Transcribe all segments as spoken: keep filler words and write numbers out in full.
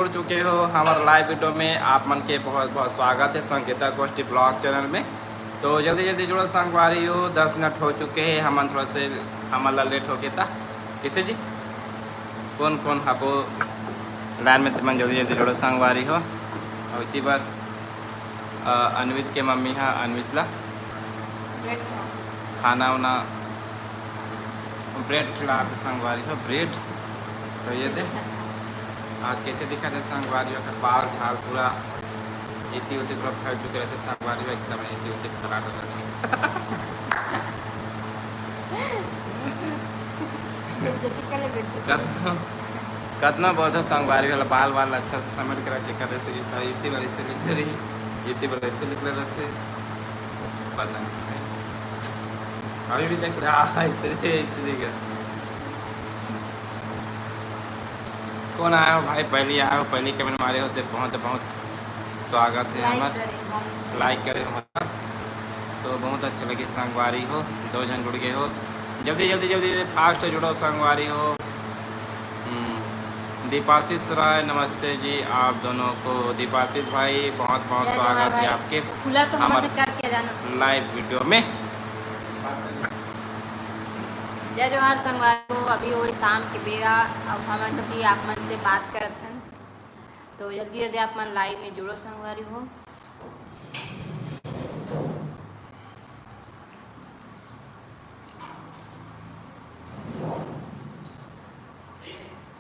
जुड़ चुके हो हमारे लाइव वीडियो में, आप मन के बहुत बहुत स्वागत है संगीता गोष्ठी ब्लॉग चैनल में। तो जल्दी जल्दी जुड़ो संगवारी हो, दस मिनट हो चुके हैं, हमन थोड़ा से हमन ला लेट हो गया था। किसे जी कौन कौन हबो लाइन में, तुमन जल्दी जल्दी जुड़ो संगवारी हो। और इतनी बार अ, अनवित के मम्मी हा अनवित ला ब्रेड खा। खाना उना ब्रेड खिला के संगवारी हो, ब्रेड। तो ये दे, आज कैसे दिखा दे संगवारी हो, बाल झाल पूरा इति उति पूरा फैल चुके रहते संगवारी हो, एकदम इति उति फैला रहते। बेइज्जती कर ले, बेइज्जती। कतना, कतना बहुत है संगवारी वाला बाल वाल अच्छा से समेट के रखे करे से, इतना इतनी बार ऐसे निकले रही, इतनी बार ऐसे निकले रहते, पता नहीं। अभी भी देख रहा है, ऐसे, ऐसे नहीं कर। कौन आया हो भाई, पहली आया हो, पहली कमेंट मारे हो, तो बहुत बहुत स्वागत है हमार। लाइक करे हमारा, तो बहुत अच्छा लगे संगवारी हो, दो जन जुड़ गए हो। जल्दी जल्दी जल्दी फास्ट जुड़ो संगवारी हो। हम्म, दीपाशीष राय, नमस्ते जी आप दोनों को। दीपाशीष भाई, बहुत बहुत स्वागत है आपके। खुला तो हमसे करके जाना लाइव वीडियो में। जय जोहार संगवारी हो, अभी वही शाम के बेरा, अब हम अभी आप मन से बात करत हन, तो जल्दी जल्दी आप मन लाइव में जुड़ो संगवारी हो।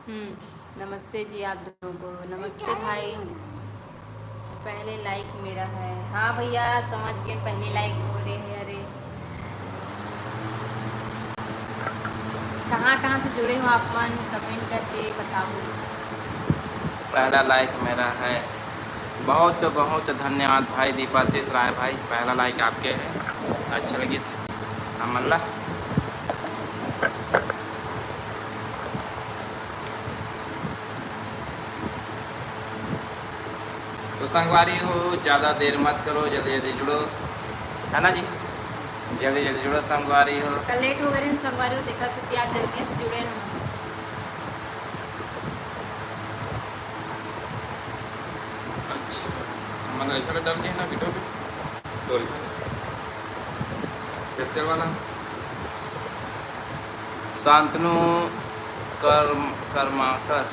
हम्म, नमस्ते जी आप दोनों को। नमस्ते भाई, पहले लाइक मेरा है। हाँ भैया, समझ गए, पहले लाइक बोल रहे हैं। अरे, कहाँ कहाँ से जुड़े हो आप मन, कमेंट करके बताओ। पहला लाइक मेरा है। बहुत बहुत धन्यवाद भाई दीपाशीष राय भाई, पहला लाइक आपके है। अच्छा लगी हमन ला। तो संगवारी हो, ज़्यादा देर मत करो, जल्दी जल्दी जुड़ो, है ना जी? जल्दी जल्दी जुड़ो संगवारी हो। कल लेट हो गए संगवारी हो, देखा सकती आज जल्दी से जुड़े हम। अच्छा, हमन ऐसा डर गए ना वीडियो में। सॉरी। कैसे वाला? शांतनु कर्म-, कर्माकर,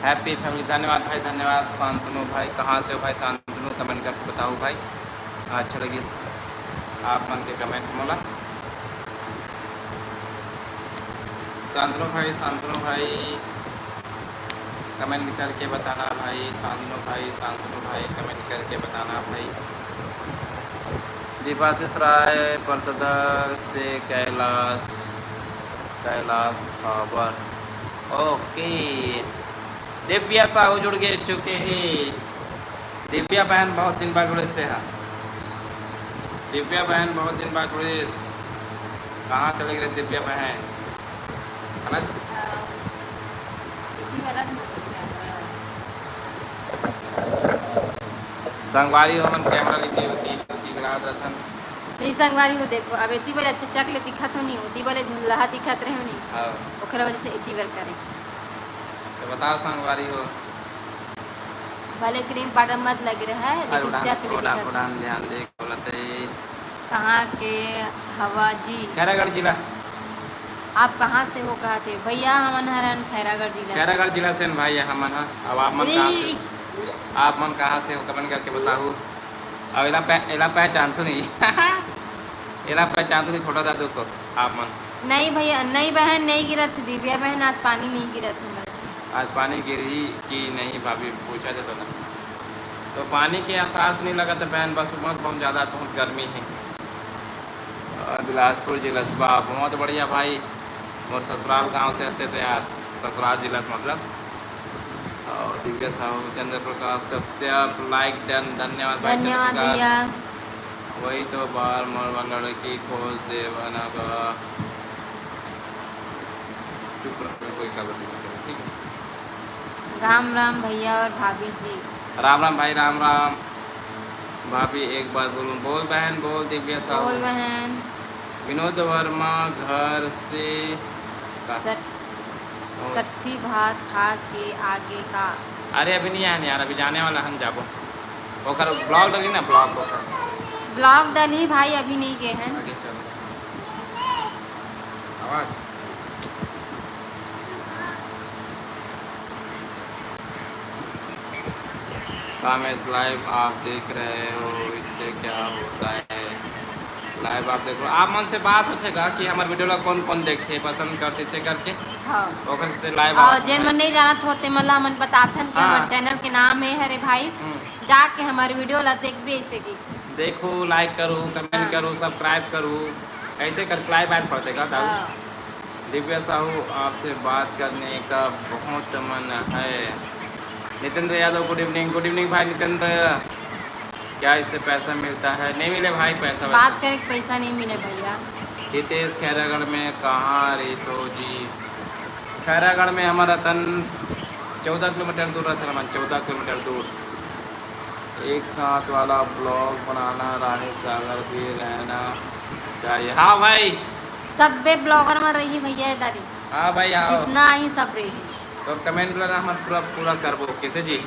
हैप्पी फैमिली। धन्यवाद भाई, धन्यवाद शांतनु भाई। कहाँ से हो भाई शांतनु? कमेंट करके बताओ भाई, अच्छा लगी आप मन के कमेंट मोला। शांतनु भाई, शांतनु भाई, कमेंट करके बताना भाई, शांतनु भाई, शांतनु भाई, कमेंट करके बताना भाई। दीपाशीष राय परसदा से कैलाश, कैलाश खबर। ओके, दिव्या साहू जुड़ गए चुके हैं। दिव्या बहन बहुत दिन बाद जुड़े थे, हाँ। दिव्या बहन बहुत दिन बाद जुड़े। कहाँ चले गए दिव्या बहन? है ना? संगवारी हो, हमन कैमरा लेके होती, होती बनावत रथन। नहीं संगवारी हो, देखो, अब एती बले अच्छा चक ले दिखत हो नहीं, ओती बले धुंधला दिखत रहे हो नहीं। हाँ। ओकरा वजह से एती बर करे। तो बताओ संगवारी हो। भले क्रीम पाउडर मत लगे रहे, अरे लेकिन उड़ान, चक ले उड़ान, दिखत हो। उड़ान ध्यान दे, बोलत है। कहाँ के हवा जी? खैरागढ़ जिला। आप कहाँ से हो कहत हे? भैया, हमन हरन खैरागढ़ जिला से। खैरागढ़ जिला से न भाई, हमन ह। अब आप मन कहाँ से, अरे! आप मन कहाँ से हो, कमेंट करके बताहू। अब एला पह-, एला पहचानथो नहीं। एला पहचानथो नहीं, छोटा दादू को, आप मन। नहीं भैया, नहीं बहन, नहीं गिरत, दिव्या बहन, आज पानी नहीं गिरत हमर। आज पानी गिरही कि नहीं भाभी, पूछा जाता ना। तो पानी के आसार तो नहीं लगत है बहन, बस उमस बहुत ज़्यादा, बहुत गर्मी है। और बिलासपुर जिला से, वाह, बहुत बढ़िया भाई। मोर ससुराल गांव से हते तो यार, ससुराल जिला से मतलब। और दिव्या साहू, चंद्र प्रकाश कश्यप, लाइक डन, धन्यवाद भाई चंद्र धन्यवाद प्रकाश। भैया। वही तो बार मोर बर लड़की खोज देवना गा। चुप रहो, कोई खबर नहीं, ठीक है। राम राम भैया और भाभी जी। राम राम भाई, राम राम। भाभी एक बार बोलूं, बोल बहन, बोल दिव्या साहू। बोल बहन। विनोद वर्मा घर से का? सट-, और सट्टी भात खा के आगे का? अरे अभी नहीं आए यार, अभी जाने वाला, हम जाबो। ओकर vlog डली ना, vlog ओकर। Vlog डली भाई, अभी नहीं गए हैं। आगे चल। आवाज। कामेश, live आप देख रहे हो, इससे क्या होता है? Live आप देखो, आप मन से बात होथे गा कि हमर video ला कौन कौन देखथे, पसंद करथे, से करके। हाँ। ओकर से live और आप जेन मन नहीं जानत होते, मतलब हमन बताथन कि हाँ। हमर channel के नाम हे हरे भाई, हम्म। जाके हमर video ला देखबे, ऐसे की। देखो, like करो, comment हाँ। करो, subscribe करो, ऐसे कर live आए पड़थे गा दाऊ। हाँ। दिव्या साहू, आपसे बात करने का बहुत मन है। Nitendra Yadav, good evening। Good evening भाई नितेंद्र। क्या इससे पैसा मिलता है? नहीं मिले भाई पैसा वैसा। बात करे के पैसा नहीं मिले भैया। हितेश, खैरागढ़ में कहाँ रहथो जी? खैरागढ़ में हमारा तन चौदह किलोमीटर दूर रहता है, चौदह किलोमीटर दूर। एक साथ वाला vlog बनाना, रानी सागर भी रहना चाहिए। हाँ भाई। सब्बे blogger में रही भैया, ये दारी। हाँ भाई, आओ। जितना आई सब रही। तो comment वाला हमर पूरा, पूरा करबो, कैसे जी?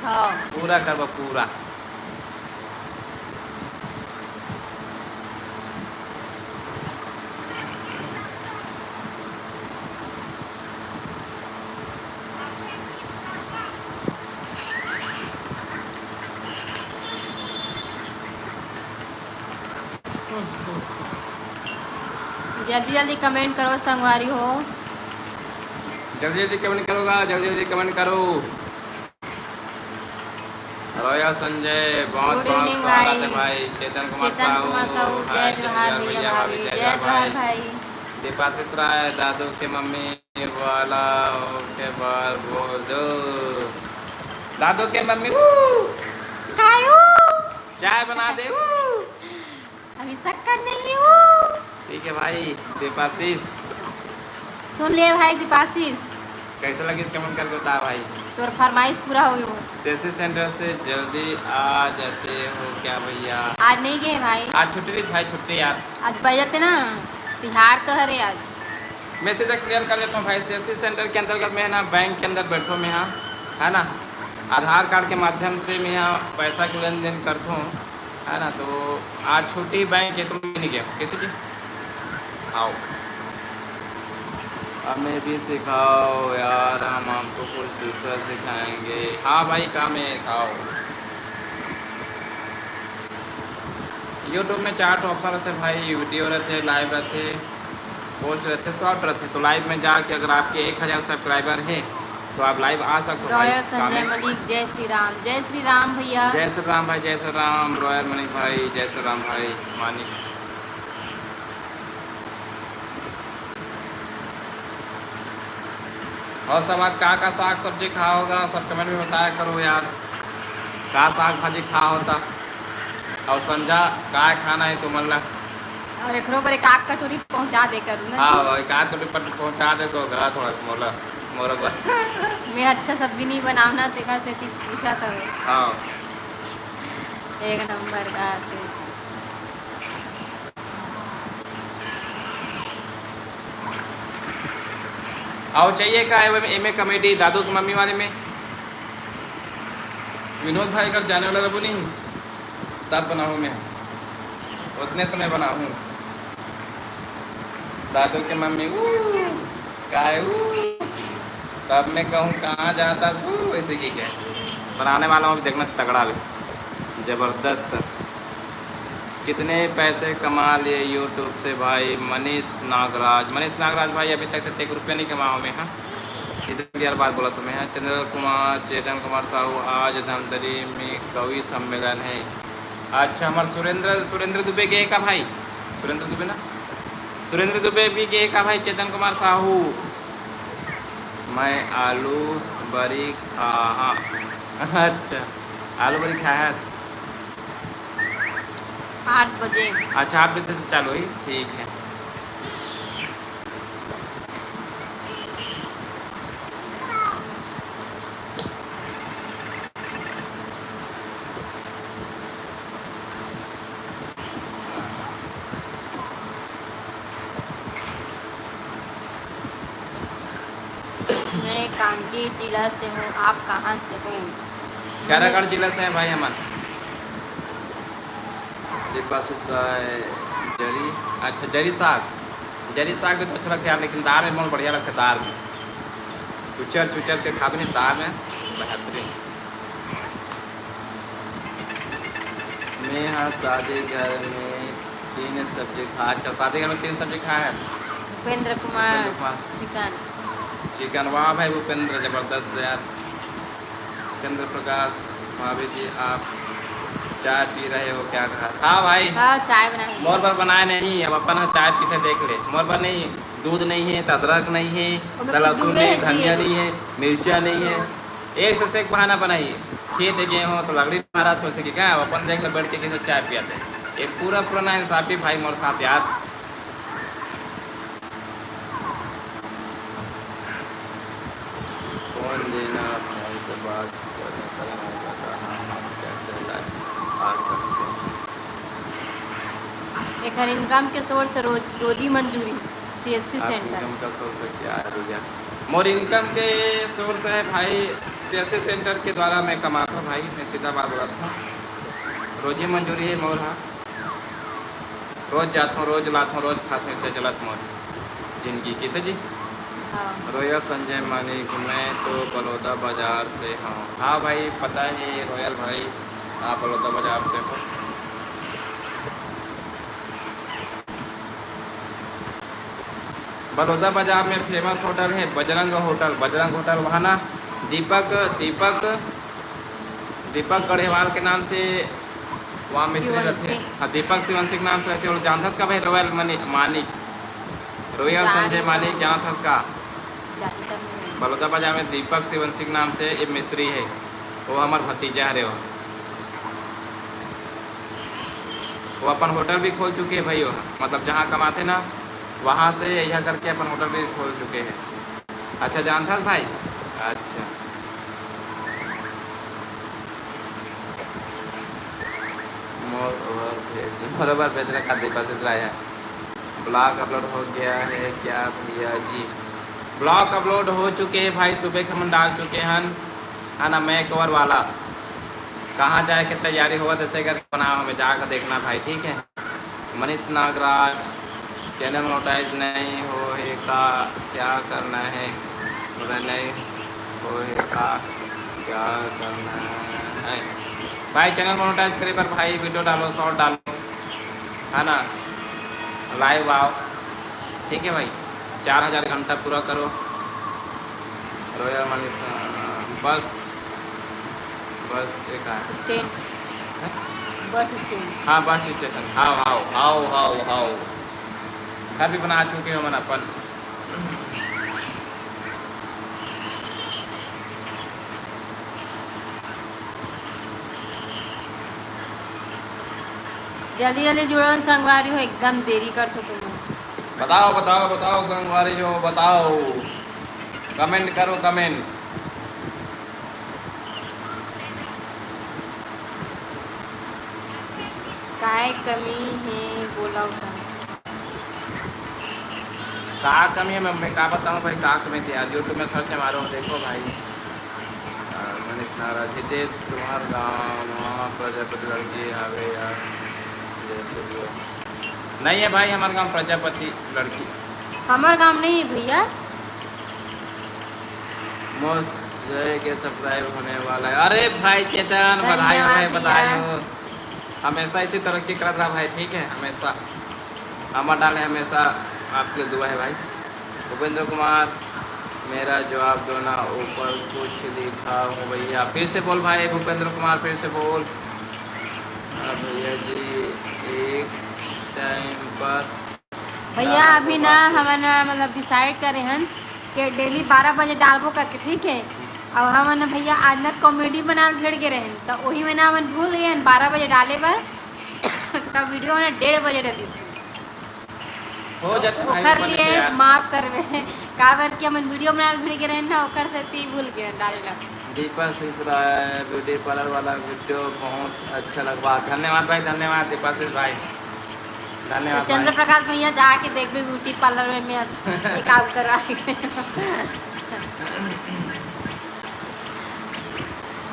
हाँ। पूरा करबो, पूरा। जल्दी जल्दी comment करो संगवारी हो। जल्दी जल्दी comment करो गा, जल्दी जल्दी comment करो। Royal संजय, बहुत बहुत स्वागत है भाई। चेतन कुमार साहू, जय जोहार भैया, भाभी, जय जोहार भाई। दीपाशीष राय, दादू के मम्मी वाला के बार बोल दो। दादू के मम्मी, ऊ। काय ऊ? चाय बना दे, ऊ। अभी शक्कर नहीं है, ऊ। ठीक है भाई, दीपाशीष। सुन ले भाई दीपाशीष। कैसे लगी comment करके बता भाई। तोर फरमाइश पूरा हो गया। सेसी सेंटर से जल्दी आ जाते हो क्या भैया? आज नहीं गए भाई। आज छुट्टी रही भाई, छुट्टी यार। आज बजते ना, तिहार तो हरे आज। मैं सीधा clear कर देता हूँ भाई, सीएससी सेंटर के अंतर्गत में है ना, बैंक के अंदर बैठो में, हाँ, है ना, आधार कार्ड के माध्यम से मैं यहाँ पैसा के लेन देन करता हूँ, है ना। तो आज छुट्टी बैंक के, तो मैं नहीं गया। कैसे जी? आओ, हमें भी सिखाओ यार, हम आपको कुछ दूसरा सिखाएंगे। हाँ भाई, काम है, आओ। YouTube में चार ठो option रहते भाई, video रहते, live रहते, post रहते, short रहते। तो live में जाके अगर आपके एक हज़ार subscriber हैं तो आप live आ सकते हो भाई। रॉयल संजय कामेश मलिक, जय श्री राम। जय श्री राम भैया। जय श्री राम भाई, जय श्री राम रॉयल मलिक भाई, जय श्री राम भाई मानिक। और सब आज का का साग सब्जी खा होगा, सब comment में बताया करो यार, का साग भाजी खा होता। और संझा का खाना है तुमन ला? और एकरो पर एक आध कटोरी पहुंचा दे करू ना। हाँ, एक आध कटोरी पर पहुंचा दे तो घर थोड़ा सा मोला, मोर बर। मैं अच्छा सब्जी नहीं बनावना, तेकर सेती पूछा था। हाँ। एक नंबर का आते। आओ, चाहिए का एमे, एमे comedy दादू के मम्मी वाले में? विनोद भाई कर जाने वाला रबो नहीं, तब बनाऊँ मैं, उतने समय बनाऊँ। दादू के मम्मी, "ऊ, काय ऊ?" तब मैं कहूँ, "कहाँ जाता सू?" ऐसे की क्या? बनाने वाला हूँ, अभी देखना तगड़ा भी, जबरदस्त। कितने पैसे कमा लिए YouTube से भाई? मनीष नागराज, मनीष नागराज भाई, अभी तक से एक रुपया नहीं कमाओ मैं, हाँ, सीधे यार बात बोला तुम्हें, हाँ। चंद्र कुमार, चेतन कुमार साहू, आज धमतरी में कवि सम्मेलन है। अच्छा, हमारे सुरेंद्र, सुरेंद्र दुबे गए का भाई? सुरेंद्र दुबे ना, सुरेंद्र दुबे भी गए का भाई? चेतन कुमार साहू, मैं आलू बरी खाहा। अच्छा, आलू बरी खाहस। आठ बजे। अच्छा, आठ बजे से चालू हुई, ठीक है। मैं कांति खैरागढ़ जिला से हूँ, आप कहाँ से हो? खैरागढ़ जिला से हैं भाई हमन। दीपाशीष राय, जरी, अच्छा, जरी साग, जरी साग भी तो अच्छा लगता है यार, लेकिन दाल में बहुत बढ़िया लगता है, दाल में चुचर चुचर के खाबे नहीं, दाल में बेहतरीन। मैं हाँ शादी घर में तीन सब्जी खा, अच्छा, शादी घर में तीन सब्जी खाए हैं। उपेंद्र कुमार, उपेंद्र कुमार। चिकन। चिकन, वाह भाई उपेंद्र, जबरदस्त यार। चंद्र प्रकाश, भाभी जी, आप चाय पी रहे हो क्या घर? हाँ भाई। हाँ, चाय बनाए। मोर बर बनाए नहीं, अब अपन ह चाय पीथे, देख ले। मोर बर नहीं, दूध नहीं है, त अदरक नहीं है, ओमे त कुछ लहसुन डूबे नहीं, है जी। धनिया नहीं है, मिर्चा नहीं है। एक से एक बहाना बनाई। खेत गए हो तो लकड़ी मारा तो से क्या, अपन देख ले बैठ के कैसे चाय पियाते। ये पूरा पूरा नाइंसाफी भाई मोर साथ यार। कौन देना भाई से बात करने का नहीं पता, हम आप कैसे लाइव आ सकते हैं? एकर इनकम के सोर्स रोज, रोजी मंजूरी, सीएससी आप सेंटर। इनकम का सोर्स क्या है भैया? मोर इनकम के सोर्स है भाई, सीएससी सेंटर के द्वारा मैं कमाता हूँ भाई, मैं सीधा बात बोलता हूँ। रोजी मंजूरी है मोर, हाँ। रोज जाथों, रोज लाथों, रोज खाथों, ऐसे चलत मोर जिंदगी। कैसे जी? हाँ। रोयल संजय मानिक, मैं तो बलौदा बाजार से हूँ। हाँ भाई, पता है रोयल भाई, आप बलौदा बाजार से हो। बलौदा बाजार में फेमस होटल है बजरंग होटल। बजरंग होटल वहाँ ना दीपक, दीपक, दीपक गढ़ेवाल के नाम से वहाँ मिस्त्री शिवन रहते हैं। सिंह। हाँ, दीपक शिवन सिंह के नाम से रहते हैं। और जानथस का भाई, रोयल मनी-, मानिक, रोयल जानी संजय तो मानिक, जानथस का? जानी तो नहीं। बलौदा बाजार में दीपक शिवन सिंह नाम से एक मिस्त्री है, वो हमार भतीजा हरे। वो, वो अपन होटल भी खोल चुके हैं भाई, वो, मतलब, जहाँ कमाते ना, वहाँ से यहाँ करके अपन होटल भी खोल चुके हैं। अच्छा, जानथस भाई? अच्छा। मोर बर भेज, मोर बर भेज रखा दीपाशीष राय है। ब्लॉग अपलोड हो गया है क्या भैया जी? ब्लॉग अपलोड हो चुके हैं भाई, सुबह के हमन डाल चुके हैं, है ना, makeover वाला। कहाँ जाए के तैयारी होवत, ऐसे करके बनाओ, हमें जाकर देखना भाई, ठीक है। मनीष नागराज, चैनल मोनेटाइज नहीं हो हे का, क्या करना है? बोला, नहीं हो हे का, क्या करना है? भाई, चैनल मोनेटाइज करे बर भाई, वीडियो डालो, शॉर्ट डालो, है ना, लाइव आओ, ठीक है भाई, चार हज़ार घंटा पूरा करो। रोयल मनीष, अ, बस, बस एक है। स्टैंड। हैं? Bus stand. हाँ, बस स्टेशन। हाव, हाव, हाव, हाव, हाव। घर भी बना चुके हो मन अपन। जल्दी जल्दी जुड़ो संगवारी हो, एकदम देरी करथो तुम। बताओ, बताओ, बताओ संगवारी हो, बताओ। कमेंट करो, कमेंट। काय कमी हे बोलव त? का कमी है, मैं, मैं का बताऊँ भाई, का कमी थी यार। YouTube में सर्च मारो, देखो भाई। आ, मनीष नाराज, हितेश, तुम्हार गाँव वहाँ प्रजापति लड़की हवे यार, जैसे भी हो। नहीं है भाई, हमारे गाँव प्रजापति लड़की। हमार गाँव नहीं है भैया। मोर जय के सब्सक्राइब होने वाला है। अरे भाई चेतन, बधाई हो भाई, धन्यवाद भैया। बधाई हो। हमेशा इसी तरक्की करत रहा भाई, ठीक है, हमेशा। अमर डाले हमेशा, आपके दुआ है भाई। भूपेंद्र कुमार, मेरा जवाब दो ना, ऊपर कुछ लिखा हूँ भैया। फिर से बोल भाई भूपेंद्र कुमार, फिर से बोल। हाँ भैया जी, एक टाइम पर भैया, डाल अभी दो ना बात। हमन, मतलब, डिसाइड करे हन कि डेली बारह बजे डालबो करके, ठीक है। और हमन भैया आज ना कॉमेडी बनाल भिड़ गे रहन, तो वही में ना हमन भूल गए हन बारह बजे डाले बर। तब वीडियो ना डेढ़ बजे डालिस। हो जाथे भाई, ओकर ऊपर नीचे लिए यार। माफ करबे। काबर कि हमन वीडियो बनाल भिड़ गे रहन ना, ओकर सेती भूल गए हन डाले ला। दीपा सिसरा ब्यूटी पार्लर वाला वीडियो बहुत अच्छा लगवा। धन्यवाद भाई, धन्यवाद दीपाशीष भाई, धन्यवाद तो चंद्र भाई। प्रकाश भैया जाके देखबे ब्यूटी पार्लर में, मैं ये काम करवा के।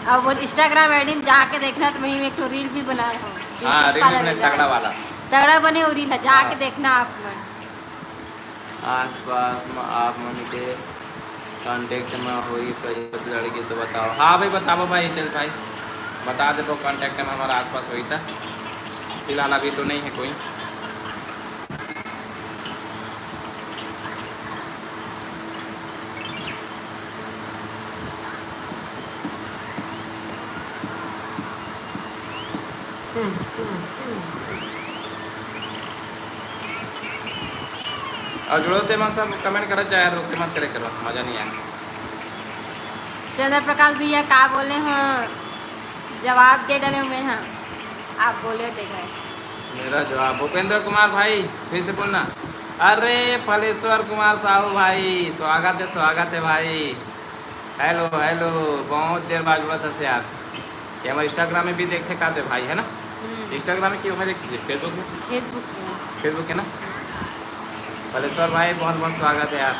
अब वो Instagram ID में जाके देखना, तो वहीं में एक ठो reel भी बनाए हो। हाँ, reel भी बने, तगड़ा वाला। तगड़ा बने वो reel है, जाके हाँ। देखना आप मन। आसपास में आप मन के contact में होई कोई लड़की तो बताओ। हाँ भाई, बताबो भाई, हितेश भाई, बता देबो, contact में हमारा आसपास होई त। फिलहाल अभी तो नहीं है कोई। और जुड़ो ते मन सब comment करत जाए, रोक के मत करे करो, मजा नहीं आए। चंद्र प्रकाश भैया का बोले हो, जवाब दे डाले हुए हैं, आप बोले थे भाई। मेरा जवाब, भूपेंद्र कुमार भाई, फिर से बोलना। अरे फलेश्वर कुमार साहू भाई, स्वागत है, स्वागत है भाई। Hello, hello, बहुत देर बाद जुड़ा था यार। ये हमारे Instagram में भी देखते काते भाई, है ना? हम्म। Instagram में क्यों है, देखते Facebook में? Facebook में। Facebook है ना? फलेश्वर भाई, बहुत बहुत स्वागत है यार।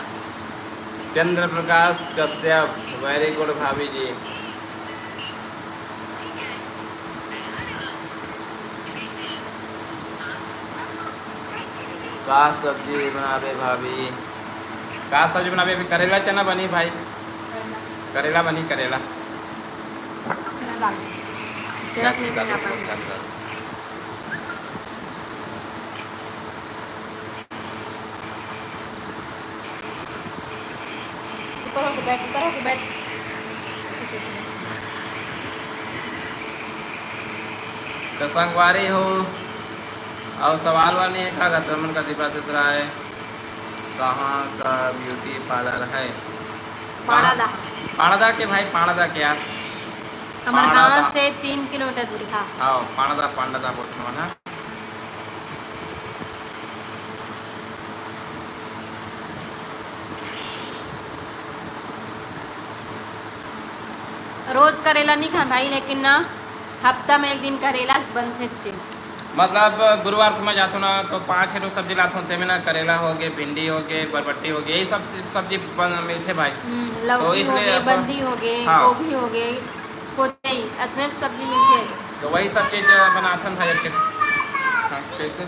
चंद्र प्रकाश कश्यप, very good भाभी जी। का सब्जी बनाबे भाभी? का सब्जी बनाबे? अभी करेला चना बनी भाई, करेला बनी, करेला। चना दाल। चना नहीं बना पाऊंगा। ऊपर होके बैठ, ऊपर होके बैठ। तो संगवारी हो, और सवाल वाल नहीं है का? गतरमन का दीपा दूसरा है, कहाँ का beauty parlour है? पाड़ादा। पाड़ादा के भाई, पाड़ादा के यार। हमारे गांव से तीन किलोमीटर दूरी था। हाँ, पाड़ादा, पाड़ादा बोलते हैं ना। रोज करेला नहीं खान भाई, लेकिन ना हफ्ता में एक दिन करेला बनथे छे। मतलब गुरुवार को मैं जाथों ना, तो पाँच छः ठो सब्जी लाथों, तेमे ना करेला हो गए, भिंडी हो गए, बरबट्टी हो गए, यही सब सब्जी बन, मिलते भाई। हम्म, तो लौकी हो इसलिए गए, अपन बंदी हो गए, हाँ। गोभी हो गए, कोचई, अतने सब्जी मिलते हैं। तो वही सब चीज बनाथन भाई। एक हाँ, कैसे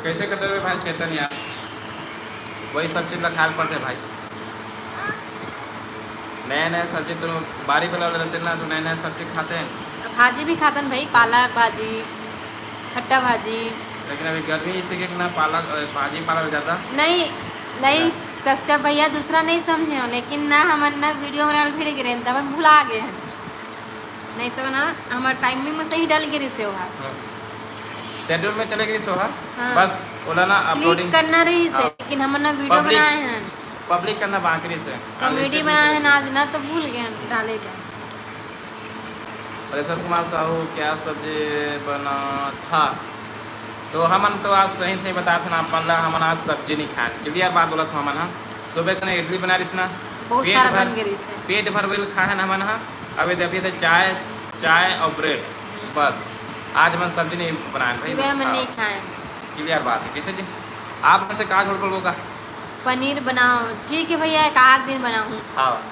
कैसे करते हुए भाई चेतन यार, वही सब चीज ला खाए पड़ते भाई। नया नया सब्जी तो बारी वाला रहते ना, तो नया नया सब्जी खाते हैं। भाजी भी खातन भाई, पालक भाजी, खट्टा भाजी। लेकिन अभी गर्मी इसी के ना पालक, अ, भाजी पालक ज्यादा। नहीं, नहीं, हाँ। कश्यप भैया दूसरा नहीं समझे हो, लेकिन ना हमन ना वीडियो बनाने भिड़ गए हैं, तब हम भुला गए हैं। नहीं तो ना हमार टाइमिंग में सही डल गिरिस हे ओहा। हाँ। शेड्यूल में चले गई सोहा। हाँ। बस ओला ना click uploading करना रहिस हे, हाँ। लेकिन हमन ना वीडियो public, बनाए हैं। Public करना बाकी रहिस हे। Comedy बनाए हैं ना आज ना, तो भूल गए हैं डाले ला। परेश्वर कुमार साहू क्या सब्जी बना था? तो हमन तो आज सही सही बताथन आप मन ला, हमन आज सब्जी नहीं खाएन। Clear बात बोलत हन हमन ह। सुबह कने इडली बना रहिस ना, बहुत पेट सारा भर, बन गे रहिस हे। पेट भर वेल खाएन हमन ह। अभी देखिए तो चाय, चाय और ब्रेड, बस। आज हमन सब्जी नहीं बनाएन भाई, सुबह बस हमन खाओ। नहीं खाएन। Clear बात है। कैसे जी? आप में से का झोल बोलबो का? पनीर बनाओ। ठीक है भैया, एक आध दिन बनाऊँ। हाँ।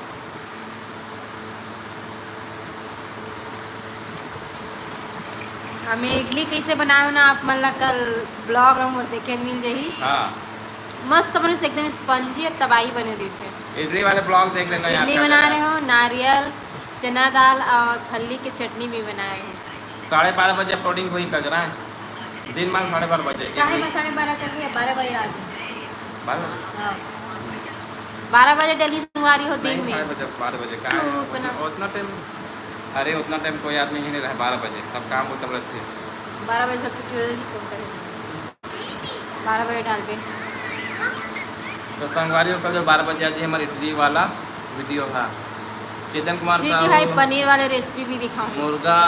हमें इडली कैसे बनाए हो ना आप मन ला कल vlog में मोर देखे मिल जाही। हाँ। मस्त बने से एकदम spongy और तबाही बने रहिस हे। इडली वाले vlog देख लेना यार, इडली क्या बना क्या रहे हो, नारियल, चना दाल और फल्ली की चटनी भी बनाए हैं। साढ़े बारह बजे uploading हुई कजरा है। दिन मान साढ़े बारह बजे। काहे इडली। मैं साढ़े बारह कर लिया, बारह बजे डाल दूँ। बारह बजे? हाँ। बारह बजे daily संगवारी हो दिन नहीं, में। साढ़े बजे, बारह बजे का तू है? अपना उतना, उतना time, अरे उतना time कोई आदमी ही नहीं रहे, बारह बजे सब काम उतर रहते हैं। बारह बजे सब छुट्टी हो जाती, फोन करेंगे। बारह बजे डालबे। तो संगवारी हो, कल जो बारह बजे आज हमारे इडली वाला वीडियो था। चेतन कुमार ठीक है साहू। भाई, पनीर वाले recipe भी दिखाऊँ। मुर्गा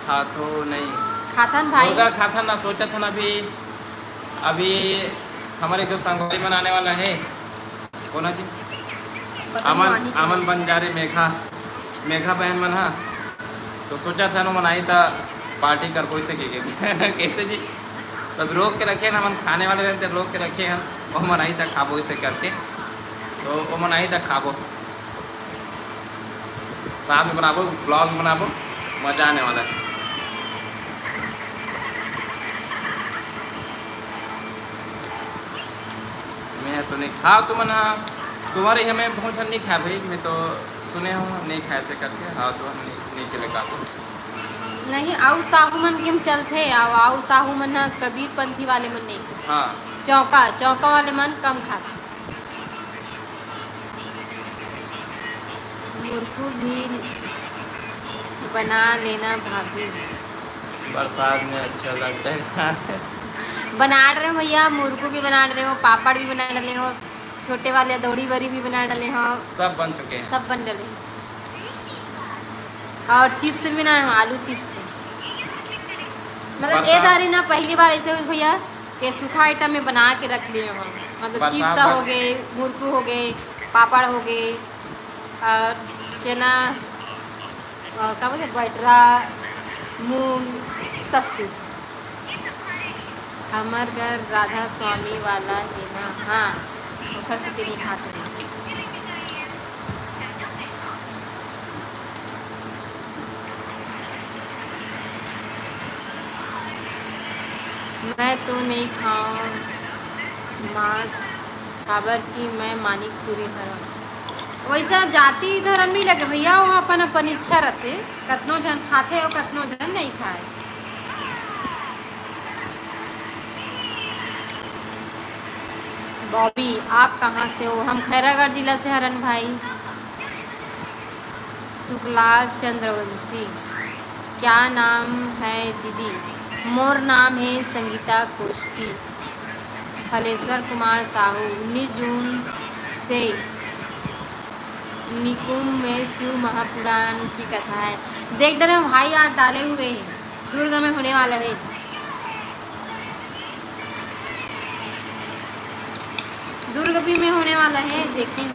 खाथो नहीं? खाथन भाई। मुर्गा खाथन ना, सोचा था ना अभी, अभी हमारे जो संगवारी बनाने वाला है, कौन है जी? पता नहीं, अमन, वहाँ नहीं अमन बंजारे मेघा, मेघा बहन मन हा। तो सोचा था ना, मन आई था party कर कोई से के, के। कैसे जी? तब रोक के रखे ना, मन खाने वाले रहते, रोक के रखे हैं, वो मन आई था खाबो इसे करके, तो वो मन आई था खाबो। साथ में बनाबो, ब्लॉग बनाबो, मजा आने वाला है। मैं तो नहीं खा, तुमन हा, तुम्हारे यहाँ में बहुत झन नहीं खाए भाई, मैं तो सुने हूँ नहीं खाए से करके। हाँ, तो हम नहीं, नहीं चले का तो। नहीं, आऊ साहू मन के हम चलथे, आऊ, आऊ साहू मन ह कबीर पंथी वाले मन नहीं खाए। हाँ। चौका, चौका वाले मन कम खाथे। मुरकू भी बना लेना भाभी। बरसात में अच्छा लगता है खाने। बना रहे हो भैया, मुरकू भी बना रहे हो, पापड़ भी बना रहे हो, छोटे वाले अदौड़ी बरी भी बना डाले हो। सब बन चुके हैं। सब बन डाले हैं। और चिप्स भी बनाए हो, आलू चिप्स। मतलब ये बरसात दारी ना पहली बार ऐसे हुई भैया कि सूखा आइटम में बना के रख लिए हो। मतलब बरसात चिप्स हो बस गए, मुरकू हो गए, पापड़ हो गए, और चना, और का बोलते, बटरा, मूंग, सब चीज। हमर घर राधा स्वामी वाला हे ना। हाँ, ओखर सेती नहीं खात हन। मैं तो नहीं खाओ मांस, काबर कि मैं मानिकपुरी हरव। वैसा जाति धर्म नहीं लगे भैया, वो अपन अपन इच्छा रहते। कतनो झन खाथे और कतनो झन नहीं खाए। बॉबी, आप कहाँ से हो? हम खैरागढ़ जिला से हरन भाई। सुखलाल चंद्रवंशी, क्या नाम है दीदी? मोर नाम है संगीता कोष्टी। हलेश्वर कुमार साहू, उन्नीस जून से निकुंभ में शिव महापुराण की कथा है। देख डरे भाई, आज डाले हुए हैं, दुर्ग में होने वाला है, दुर्ग भी में होने वाला है, देखें।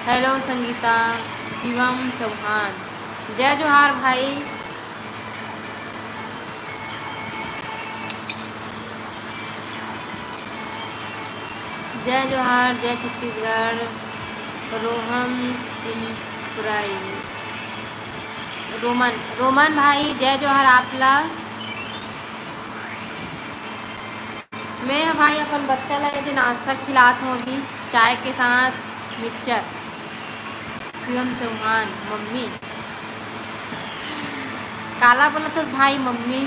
हेलो संगीता, शिवम चौहान, जय जोहार भाई। जय जोहार, जय छत्तीसगढ़। रोहन इम्प्राई, रोमन, रोमन भाई, जय जोहार आप ला। मैं ह भाई अपन बच्चा ला ये दिन नाश्ता खिलात हूँ अभी, चाय के साथ मिक्सचर। शिवम चौहान, मम्मी। काला बोलत हस भाई, मम्मी?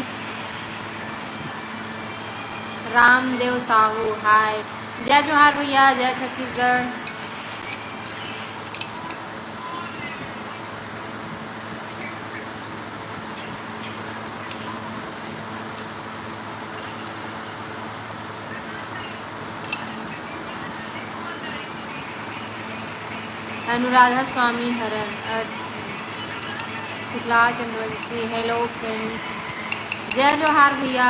रामदेव साहू, हाय। जय जोहार भैया, जय छत्तीसगढ़। अनुराधा स्वामी हरन, अच्छा। शुक्ला चंद्रवंशी, hello friends, जय जोहार भैया।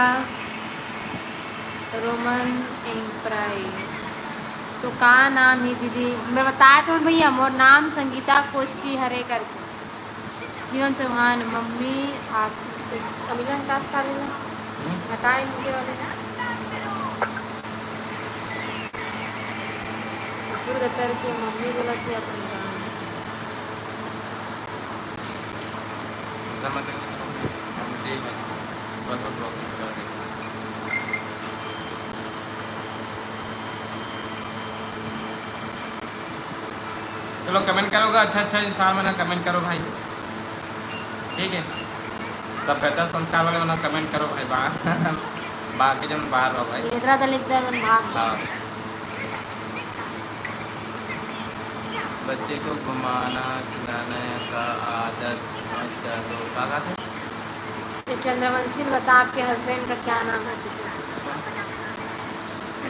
रोमन एम्प्राई, तो का नाम है दीदी? मैं बताए तो भैया, मोर नाम संगीता कोष्टी हरे करके। शिवम चौहान, मम्मी आप अमिलन का साले ना हम्म। हटाए नीचे वाले। ऊपर गतर के मम्मी बोला कि अपन गाँव। समझ गए। हम दे बस और ब्लॉग कर दे। चलो कमेंट करोगा, अच्छा अच्छा इंसान बना कमेंट करो भाई, ठीक है। सभ्यता संस्कार वाले बना कमेंट करो भाई। बा-, बाकी जन बाहर रहो भाई। लेदरा दलिद्दर मन भाग। हाँ। बच्चे को घुमाना खिलाना का आदत मत डालो। का कहते? ये चंद्रवंशी ने बता, आपके हस्बैंड का क्या नाम है?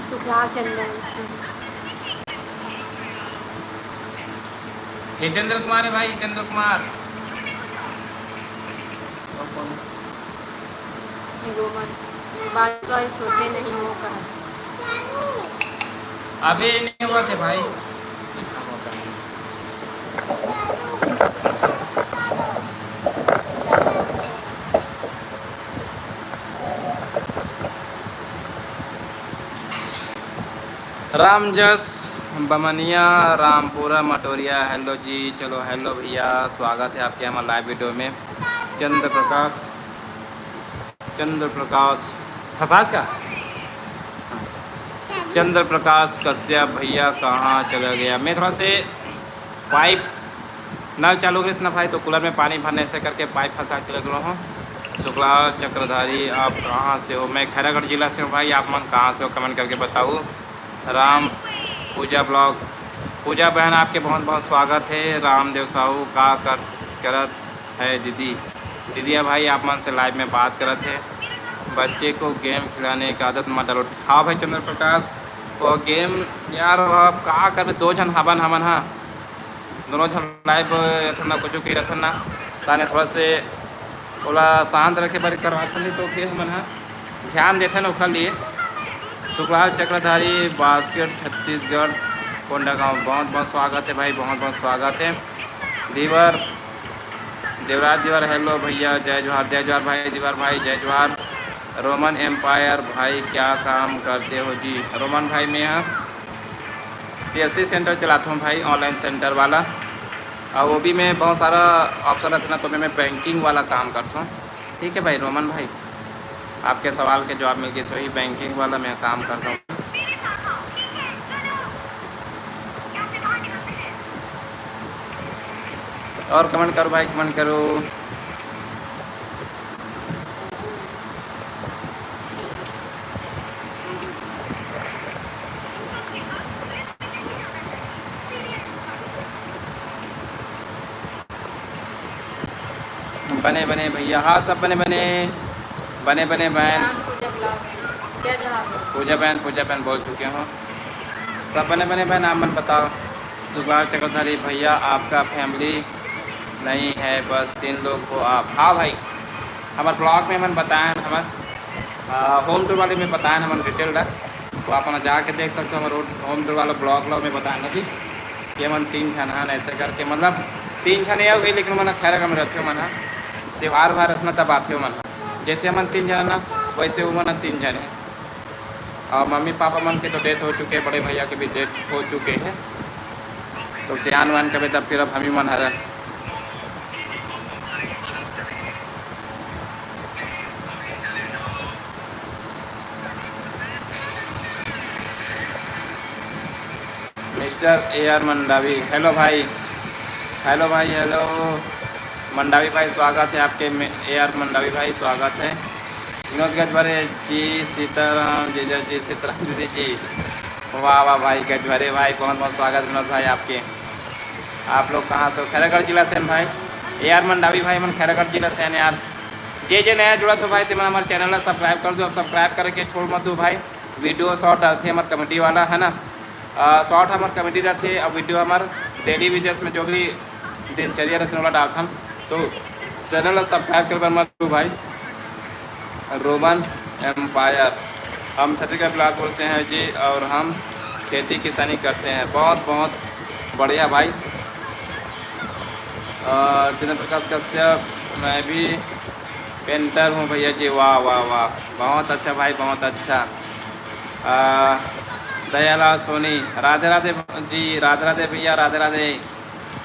शुक्ला चंद्रवंशी। हितेंद्र कुमार है भाई, हितेंद्र कुमार। और कौन? रोमन, बारिश वारिश होते नहीं वो कहा। अबे नहीं हुआ थे भाई। राम जस बमनिया, रामपुरा, मटोरिया। हेलो जी, चलो हेलो भैया, स्वागत है आपके हमारे लाइव वीडियो में। चंद्र प्रकाश, चंद्र प्रकाश, फंसास का? चंद्र प्रकाश कश्यप भैया कहाँ चला गया? मैं थोड़ा से पाइप नल चालू करिस ना भाई, तो कूलर में पानी भरने से करके पाइप फंसा के लग रहा हूँ। शुक्ला चक्रधारी, आप कहाँ से हो? मैं खैरागढ़ जिला से हूँ भाई। आप मन कहाँ से हो, कमेंट करके बताओ। राम पूजा ब्लॉग, पूजा बहन, आपके बहुत बहुत स्वागत है। रामदेव साहू का कर, करत है दीदी? दीदिया भाई, आप मन से लाइव में बात करत है। बच्चे को गेम खिलाने का आदत मत डालो। हाँ भाई चंद्र प्रकाश, वो गेम यार, अब का करबे, दो झन हवन हमन हा, दोनों झन लाइव रथन ना, कुछ के रथन ना, ताने थोड़ा से ओला शांत रखे बर करवाथन, नहीं तो फिर हमन हा ध्यान देथन ओखर लिए। सुखलाल चक्रधारी, बास्केट, छत्तीसगढ़, कोंडागांव, बहुत बहुत स्वागत है भाई, बहुत बहुत स्वागत है। धीवर, देवराज धीवर, हेलो भैया, जय जोहार, जय जोहार भाई, धीवर भाई, जय जोहार। रोमन एम्पायर भाई, क्या काम करते हो जी? रोमन भाई, मैं यहाँ सी एस सी सेंटर चलाता हूँ भाई, ऑनलाइन सेंटर वाला, और वो भी मैं बहुत सारा ऑप्शन रहता ना, तो मैं, मैं बैंकिंग वाला काम करता हूँ। ठीक है भाई रोमन भाई, आपके सवाल के जवाब मिल गए, सही बैंकिंग वाला मैं काम करता हूँ। और कमेंट करो भाई, कमेंट करो। बने बने भैया, हाँ सब बने बने, बने बने बहन। राम पूजा ब्लॉग है। जय जोहार। पूजा बहन, पूजा बहन बोल चुके हो। सब बने बने बहन, आप मन बताओ। सुभाष चक्रधारी भैया, आपका फैमिली नहीं है, बस तीन लोग हो आप। हाँ भाई, हमारे ब्लॉग में मन बताएं, हमारे होम टूर वाले में बताएं हमन डिटेल ला, तो आप मन जाके देख सकते हो। हमारे होम टूर वाला ब्लॉग ला में बताएं ना जी, ये मन तीन झन हन ऐसे करके, मतलब तीन झन ये हुई, लेकिन मन खैरागढ़ में रहते हो मन, त्यौहार उहार रखना तब आते हो मन। जैसे हमन तीन झन ना, वैसे वो मन तीन झन है। और मम्मी पापा मन के तो डेथ हो चुके हैं, बड़े भैया के भी डेथ हो चुके हैं, तो सियान वान के भी तब फिर अब हम ही मन हरन। Mister A R Mandavi, hello भाई, हेलो भाई, हेलो मंडावी भाई, स्वागत है आपके। ए आर मंडावी भाई, स्वागत है। विनोद गजभरे जी, सीताराम जीजा जी, सीताराम दीदी जी, वाह वाह भाई गजभरे भाई, बहुत बहुत स्वागत विनोद भाई आपके। आप लोग कहाँ से हो? खैरागढ़ जिला से हैं भाई। ए आर मंडावी भाई, मन खैरागढ़ जिला से हैं यार। जे जे नया जुड़त हो भाई, ते मन हमारे चैनल ला सब्सक्राइब कर दो। अब सब्सक्राइब करके छोड़ मत दो भाई। वीडियो शॉर्ट डालते हैं हमारे कॉमेडी वाला, है ना? शॉर्ट हमारे कॉमेडी रहते हैं, अब वीडियो हमारे डेली बेसिस में जो भी दिनचर्या रहते हैं, ओला डालथन। तो चैनल ला सब्सक्राइब कर बर मत भूलो भाई। रोमन एम्पायर, हम छत्तीसगढ़ बिलासपुर से हैं जी, और हम खेती किसानी करते हैं। बहुत बहुत बढ़िया भाई। अ, चंद्र प्रकाश कश्यप, मैं भी पेंटर हूँ भैया जी। वाह वाह वाह, बहुत अच्छा भाई, बहुत अच्छा। अ, दयालाल सोनी, राधे राधे जी, राधे राधे भैया, राधे राधे।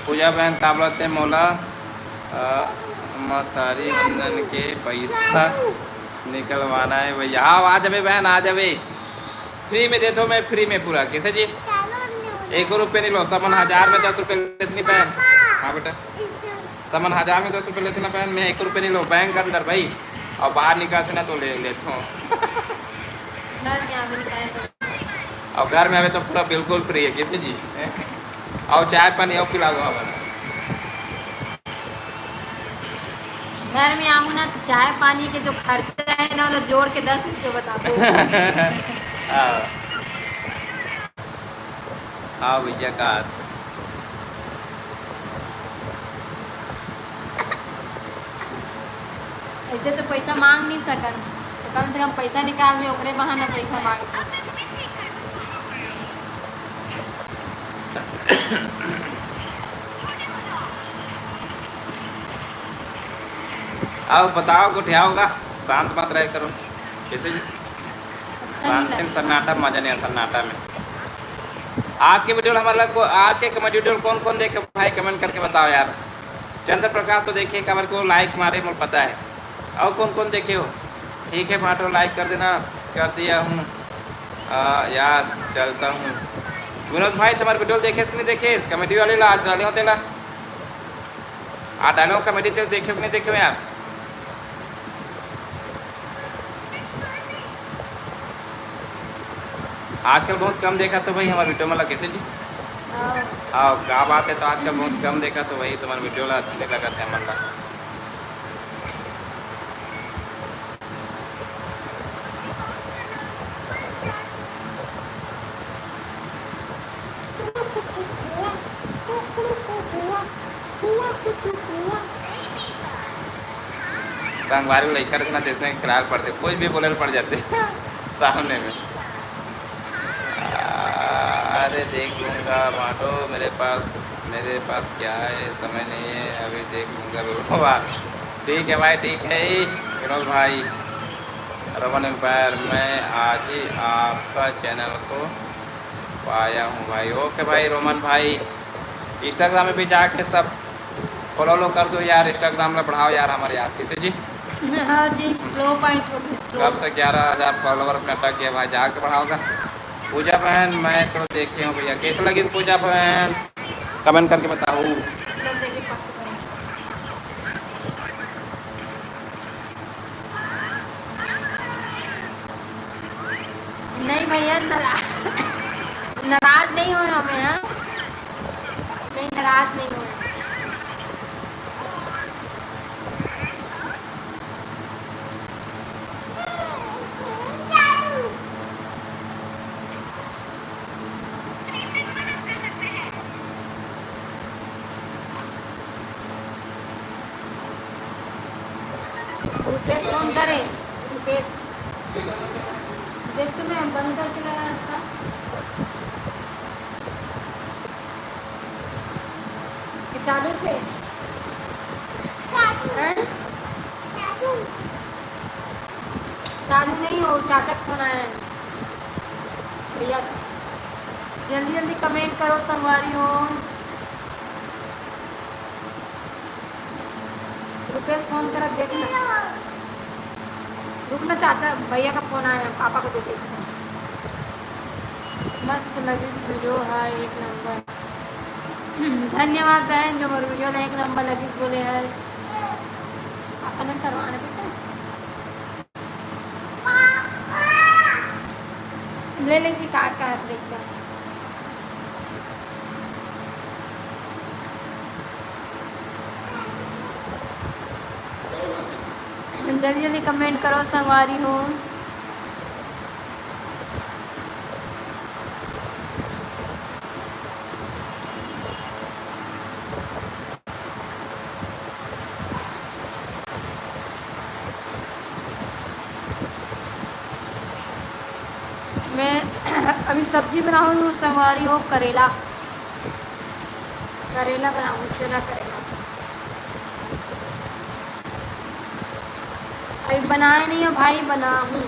पूजा बहन, का बोलते मोला, अ, मतारी वंदन के पैसा निकलवाना है भैया। हाँ, आ जाबे बहन, आ जाबे। फ्री में देथो मैं, फ्री में पूरा। कैसे जी? एक रुपये नहीं लो, समन हजार में दस रुपये लेते नहीं बहन। हाँ बेटा, समन हजार में दस रुपये लेते ना बहन, मैं एक रुपये नहीं लो बैंक के अंदर भाई, और बाहर निकालते ना तो ले लेता हूँ। घर में आवे निकाल दो। और घर में आवे तो पूरा बिल्कुल फ्री है, कैसे जी? और चाय पानी और पिला दो हमारा। घर में आऊँ ना तो चाय पानी के जो खर्चा है ना, वो जोड़ के दस रुपये बताओ। हाँ। हाँ भैया का। ऐसे तो पैसा मांग नहीं सकन, तो कम से कम पैसा निकाल में ओकरे बहाने पैसा मांग। आओ बताओ, गोठियाओगा, शांत मत रहे करो। कैसे जी? अच्छा नहीं शांति में लगता। सन्नाटा मजा नहीं है, सन्नाटा में। आज के वीडियो हमारा को, आज के कॉमेडी वीडियो कौन कौन देखे भाई, कमेंट करके बताओ यार। चंद्र प्रकाश तो देखे, काबर को लाइक मारे, मोर पता है। और कौन कौन देखे हो? ठीक है भाटो, लाइक कर देना। कर दिया हूँ। आ, यार, चलता हूँ। विनोद भाई, तुम्हारे वीडियो देखे कि नहीं देखे? इस कॉमेडी वाले ला आज डाले होते ला। आ डायलॉग कॉमेडी तो देखे कि नहीं देखे हो यार? आजकल बहुत कम देखा तो भाई हमारे वीडियो में लगे से जी। हाँ। हाँ, क्या बात है, तो आजकल बहुत कम देखा तो भाई तुम्हारे वीडियो ला अच्छी नहीं लगा था मन ला। संगवारी लइका रखना देश में खिलाड़ पड़ते, कुछ भी बोले पड़ जाते सामने में। अरे देख लूँगा बांटो, मेरे पास, मेरे पास क्या है, समय नहीं है, अभी देख लूँगा। वाह, ठीक है भाई, ठीक है। विनोद भाई, रोमन एम्पायर, मैं आज ही आपका चैनल को पाया हूँ भाई। ओके भाई रोमन भाई, इंस्टाग्राम में भी जाके सब फॉलो लो कर दो यार, इंस्टाग्राम में बढ़ाओ यार हमारे यार, कैसे जी? हाँ जी, स्लो पॉइंट हो गई, स्लो। कब से ग्यारह हज़ार फॉलोवर कटा गया भाई, जाके बढ़ाओगा। पूजा बहन, मैं तो देखे हूँ भैया, कैसे लगी पूजा बहन, कमेंट करके बताओ। नहीं भैया, नाराज, नाराज नहीं हुए हमें, हाँ? नहीं, नाराज नहीं हुए। रुपेश फोन करे, रुपेश। देख तो मैं बंद करके लगा रखा। कि चालू छे? हैं? चालू नहीं हो, चाचा का फोन आया है। भैया, जल्दी जल्दी कमेंट करो संगवारी हो। रुपेश फोन करत, देख ना। रुक ना चाचा, भैया का फोन आया, पापा को दे देते हैं। मस्त लगिस वीडियो है, एक नंबर। धन्यवाद बहन, जो मोर वीडियो ला एक नंबर लगिस बोले हस। अपन करवाना बेटा। ले ले जी, का कहत लइका। जल्दी जल्दी कमेंट करो संगवारी हो। मैं अभी सब्जी बनाऊँ हूँ संगवारी हो, करेला, करेला बनाऊँ, चना करेला। अभी बनाए नहीं हो भाई, बनाऊँ।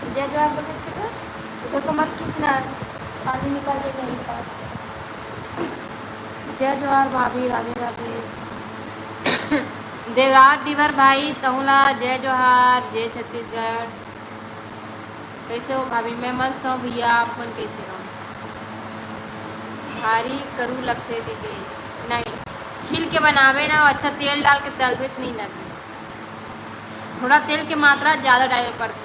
जय जोहार बोल देते थे, उधर को मत खींचना, पानी निकाल देगा यहीं पास। जय जोहार भाभी, राधे राधे। देवराज डीवर भाई, तहुला जय जोहार, जय छत्तीसगढ़। कैसे हो भाभी? मैं मस्त हूँ भैया, आप मन कैसे हो? भारी करू लगथे दीदी। नहीं, छील के बनावे ना, अच्छा तेल डाल के तलबे त नहीं लगे। थोड़ा तेल के मात्रा ज्यादा डाले पड़थे।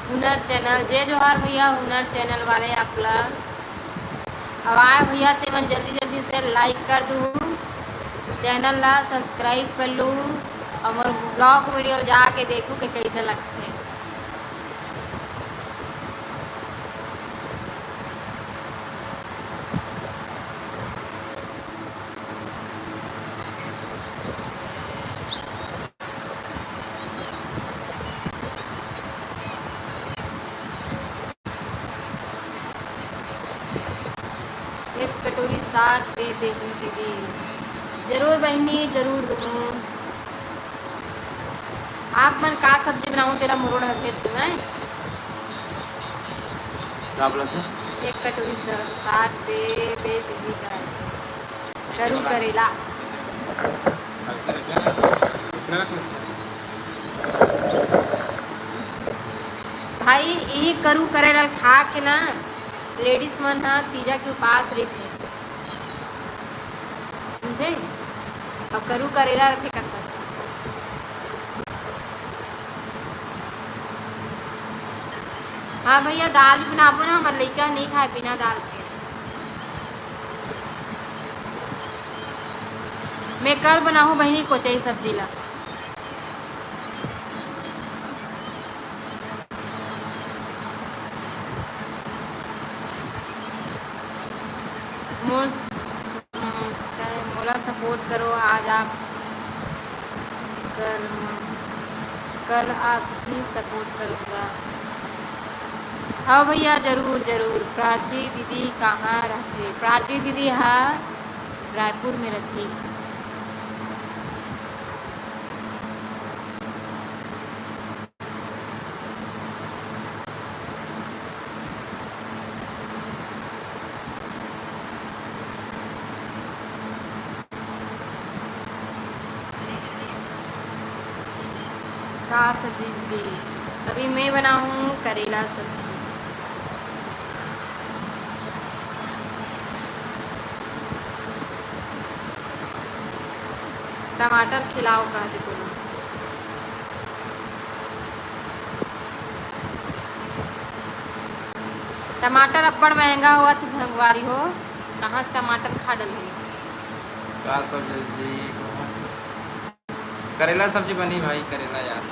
हुनर चैनल, जय जोहार भैया, हुनर चैनल वाले आप ला। अब आए भैया, तेमन जल्दी जल्दी से लाइक कर दू, चैनल ला सब्सक्राइब कर लू, और मोर ब्लॉग वीडियो जाके देखू के कैसे लगथे। कटोरी साग दे देही दीदी। जरूर बहिनी, जरूर दूँ। आप मन का सब्जी बनाहूँ, तेला मुरुड़ हर भेज दूँ मैं। का बोलत हे? एक कटोरी सा-, साग दे दे दीदी का। करू करेला। भाई, यही करू करेला खा के ना ladies मन ह तीजा के उपास रहिथे, समझे? अब करू करेला रथे कथस। हाँ भैया, दाल भी बनाबो ना, हमर लइका नहीं खाए बिना दाल के। मैं कल बनाहूँ बहिनी कोचई सब्जी ला। मोर स-, मोला support करो, आज आप कर, कल आप भी support करूँगा। हाँ भैया, जरूर, जरूर। प्राची दीदी कहाँ रहते? प्राची दीदी हा रायपुर में रहती। का सब्जी दे? अभी मैं बनाऊँ करेला सब्जी। टमाटर खिलाओ कह दे बोलो। टमाटर अब्बड़ महंगा होवत हे भंगवारी हो, कहाँ से टमाटर खा डलही? का सब्जी दी? करेला सब्जी बनी भाई, करेला यार।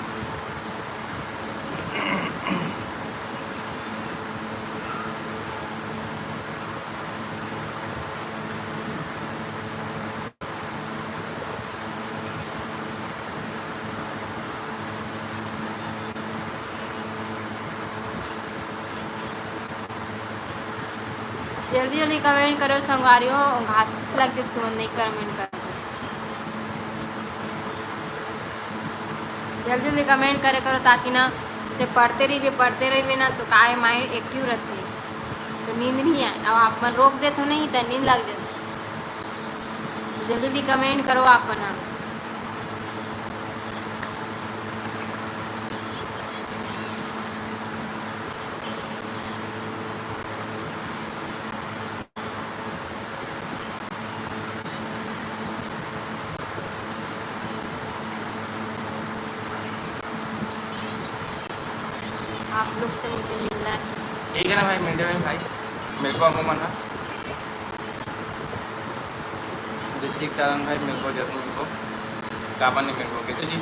जल्दी जल्दी comment करो संगवारी हो, घास लग के तुमन नहीं comment करो। जल्दी जल्दी comment करे करो, ताकि ना से पढ़ते रहिबे, पढ़ते रहिबे ना तो काय mind active रहते, तो नींद नहीं आए। अब आप मन रोक देते हो नहीं तो नींद लग जाती। जल्दी जल्दी comment करो आप मन। आप लोग से मुझे मिलना है। ठीक है ना भाई, मिलते हैं भाई, मिलबो हमन हा। ऋतिक तारन भाई, मिलबो, जरूर मिलबो, काबर नहीं मिलबो, कैसे जी?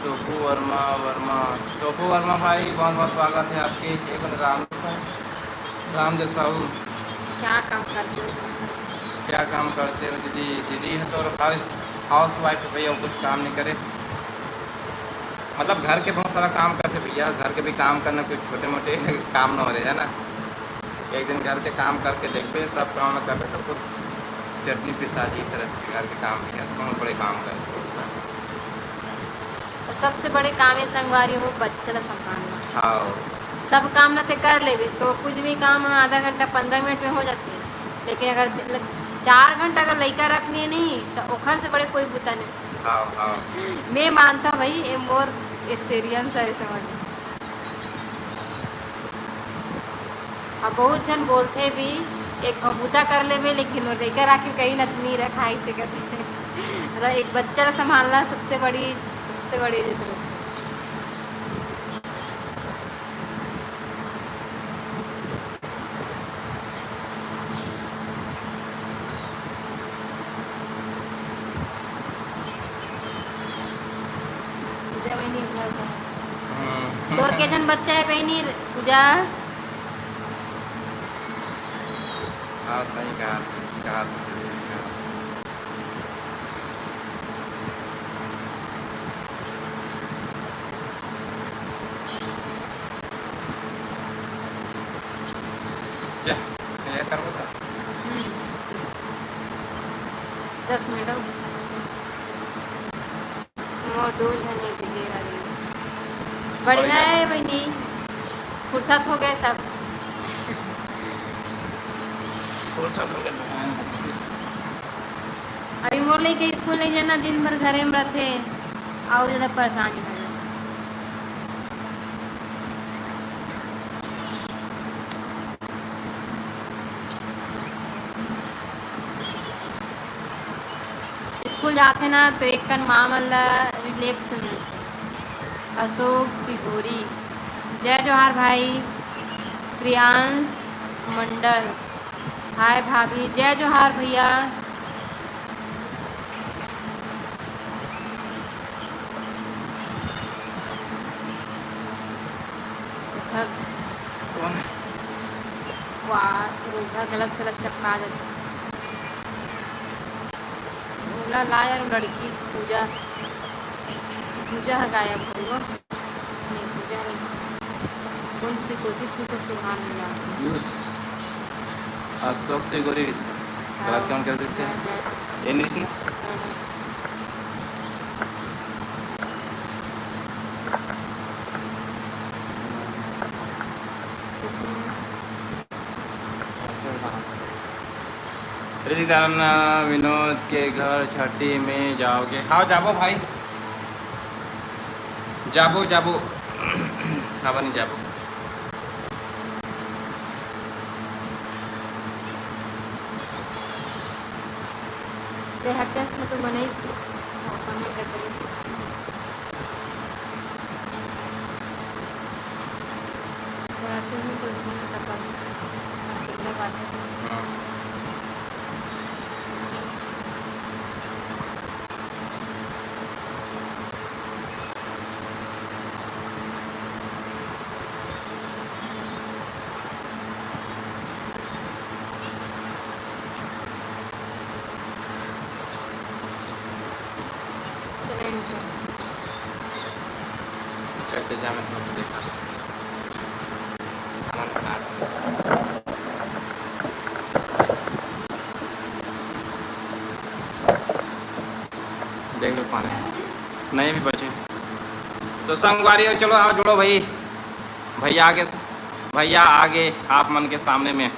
टोपू वर्मा, वर्मा, टोपू वर्मा भाई, बहुत बहुत स्वागत है आपके। एक राम, रामदेव साहू। क्या काम करते हो? क्या काम करते हो दीदी? दीदी है तो हाउस, हाउस वाइफ है भैया, वो कुछ काम नहीं करे, मतलब घर के बहुत सारा काम करते भैया, घर के भी काम करना कोई छोटे मोटे काम ना हो रहे है ना। एक दिन घर के काम करके देखबे, सब काम करबे तो खुद चटनी पिसा जी से रहते घर के काम भी है, बहुत बड़े काम करते हो ना। और सबसे बड़े काम ये संगवारी हो, बच्चे ला संभालना। हाँ। सब काम ला ते कर लेबे तो कुछ भी काम आधा घंटा पंद्रह मिनट में हो जाती है, लेकिन अगर ल-, चार घंटा अगर लइका रख लिए नहीं तो ओखर से बड़े कोई बुता नहीं। हाँ, हाँ। मैं मानता भाई, ये मोर experience है, समझ। अब बहुत झन बोलथे भी, एक घ बुता कर लेबे, लेकिन वो लेकर आके कहीं न नहीं रखा, ऐसे करते। मतलब, एक बच्चा ला संभालना सबसे बड़ी, सबसे बड़ी जरूरत है। पूजा बहिनी, पूजा। हम्म। तोर के झन बच्चा है बहिनी, पूजा? हाँ, सही कहा, कहा, कहा। दस मिनट हो। मोर दो झन हे दीदी वाली। बढ़िया बढ़िया। हे बहिनी, फुर्सत हो गए सब। फुर्सत हो गए। अभी मोर लइका स्कूल नहीं जाना, दिन भर घरे में रहते, अउ ज्यादा परेशानी हो। स्कूल जाथे ना, तो एक कन माँ मन ला रिलैक्स मिलथे। अशोक सिगोरी, जय जोहार भाई। प्रियांश मंडल, हाय भाभी, जय जोहार भैया। रुधक। कौन है? वाह, रुधक गलत सलत चपका देता। ओला ला यार, लड़की पूजा, पूजा ह गायब हो गो। नहीं, पूजा नहीं। कौन सी कोसी फूको से भान मिला। यूस। अशोक सिगोरी इसका। हाँ। गलत कौन कर देते हैं? हाँ, हाँ। ये नहीं थी? हाँ, हाँ। इसलिए। रितिक दान विनोद के घर छठी में जाओगे? हाँ, जाबो भाई, जाबो, जाबो। काबर नहीं जाबो? ते हर कस में तो बनइस, हाँ, कमी कर देस। रात में तो उसने टपक, हाँ, कितना बात है। हाँ। चले इनको। चलते जा, मैं थोड़ा सा देखा। खाना बना रहा हूँ। देख लो पानी। नहीं भी बचे। तो संगवारी हो, चलो आओ, जुड़ो भाई। भैया आगे, भैया आगे आप मन के सामने में।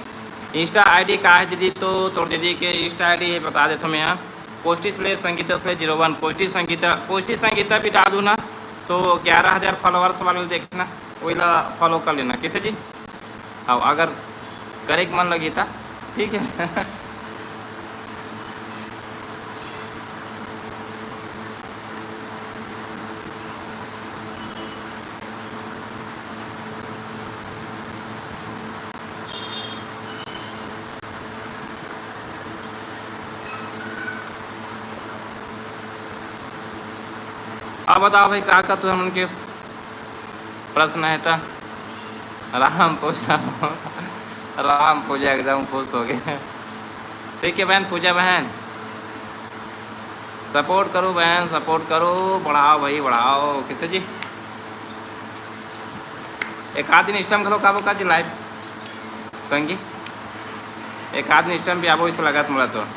Insta ID का है दीदी? तो तोर दीदी के Insta ID है, बता देथों मैं यहाँ। Koshti slash Sangeeta slash zero one। Koshti Sangeeta, Koshti Sangeeta भी डाल दूँ ना, तो ग्यारह हजार followers वाले देखना, वही ला follow कर लेना। कैसे जी? हाँ, अगर करे के मन लगी था, ठीक है। अब बताओ भाई, का का तुमन मन के प्रश्न है त? राम पूजा, राम पूजा एकदम खुश हो गए। ठीक है बहन, पूजा बहन, support करो बहन, support करो, बढ़ाओ भाई, बढ़ाओ। किसे जी? एक आध दिन Insta में घलो काबो का जी live संगी, एक आध दिन Insta में भी आबो, इसे लगत मोला तो।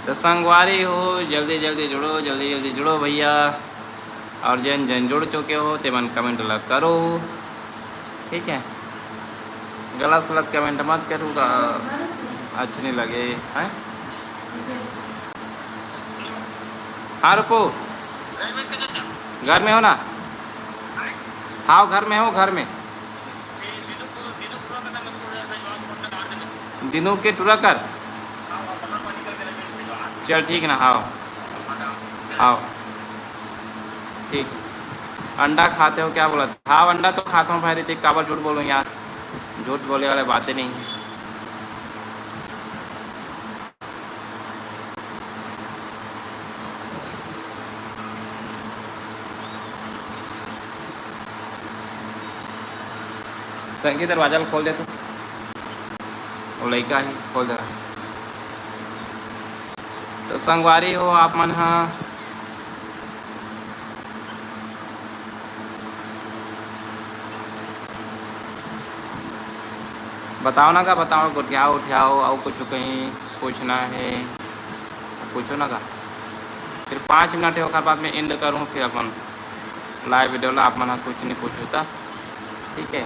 तो संगवारी हो, जल्दी जल्दी जुड़ो, जल्दी जल्दी जुड़ो भैया। और जन जन जुड़ चुके हो, ते मन comment ला करो, ठीक है? गलत सलत comment मत करूँगा, अच्छा नहीं लगे, हैं? हाँ रुपो, घर में हो ना? हाँ, घर में हो, घर में। दिनू के टूरा कर। चल ठीक ना, हाव। हाव। ठीक। अंडा खाते हो क्या बोला था? हाव, अंडा तो खाता हूँ भाई ऋतिक, काबर झूठ बोलूँ यार? झूठ बोले वाले बातें नहीं है। संगी, दरवाजा ल खोल दे तो, वो लइका है, खोल दे। तो संगवारी हो आप मन हा बताओ ना का, बताओ, गोठियाओ उठियाओ, अउ कुछ कहीं पूछना है, पूछो ना का। फिर पाँच मिनट है, ओकर बाद में एंड करूँ, फिर अपन लाइव वीडियो ला आप मन ह कुछ नहीं पूछो त, ठीक है।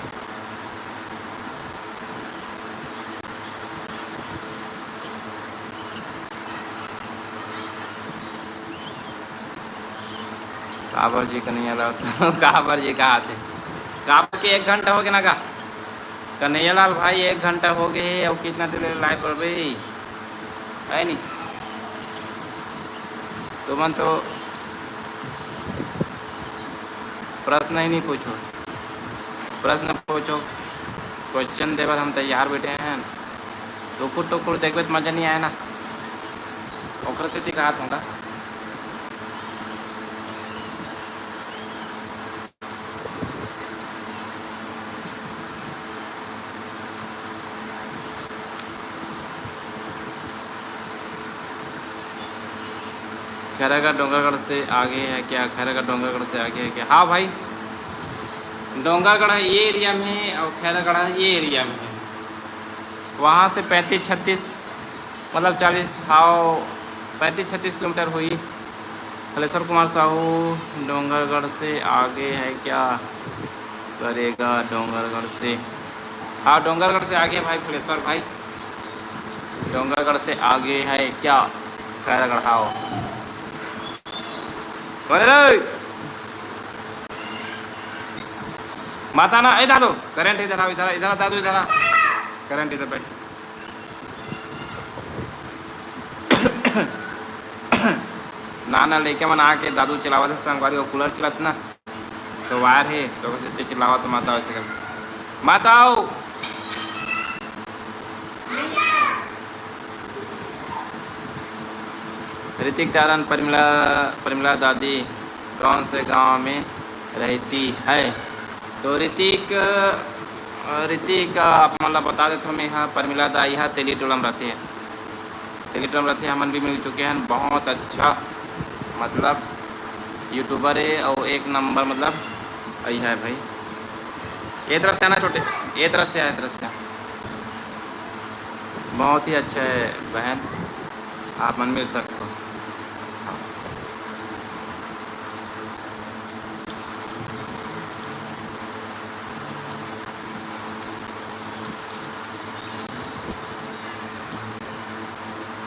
काबर जी कन्हैया लाल साहब, काबर जी का आते? काबर के एक घंटा हो गया ना का? कन्हैया लाल भाई, एक घंटा हो गए है, अब कितना देर लाइव रहे, है नहीं? तुमन तो प्रश्न ही नहीं पूछो, प्रश्न पूछो, क्वेश्चन देवल हम तैयार बैठे हैं। टुकुर टुकुर देखबे तो मजा नहीं आए ना, ओकरे से दिखात होगा। खैरागढ़ डोंगरगढ़ से आगे है क्या? खैरागढ़ डोंगरगढ़ से आगे है क्या? हाँ भाई, डोंगरगढ़ है ये एरिया में है और खैरागढ़ है ये एरिया में है। वहाँ से पैंतीस छत्तीस, मतलब चालीस, हाँ, पैंतीस छत्तीस किलोमीटर हुई। फलेश्वर कुमार साहू, डोंगरगढ़ से आगे है क्या? करेगा डोंगरगढ़ से। हाँ, डोंगरगढ़ से आगे भाई, फलेश्वर भाई, डोंगरगढ़ से आगे है क्या? खैरागढ़, हाँ। अरे रे! माता ना, ए दादू, करंट इधर आओ, इधर, इधर आ दादू, इधर आ। करंट इधर बैठ। नाना लइका मन आके दादू चलावत हे संगवारी, वो कूलर चलत ना, तो वायर हे, तो ओकर सेती चिल्लावत हे, माता ऐसे कर, माता आओ। ऋतिक चारण, परिमला, परिमला दादी कौन से गांव में रहती है? तो ऋतिक, अ, ऋतिक, अ, आप मन ला बता देथों, मैं ह परिमला दाई ह तेली टोला में रहथे, तेली टोला में रहथे। हमन भी मिल चुके हैं, बहुत अच्छा, मतलब, यूट्यूबर है और एक नंबर, मतलब, अइहा है भाई। ये तरफ से आना छोटे, ये तरफ से आए, तरफ से आ। बहुत ही अच्छा है बहन, आप मन मिल सकते हो।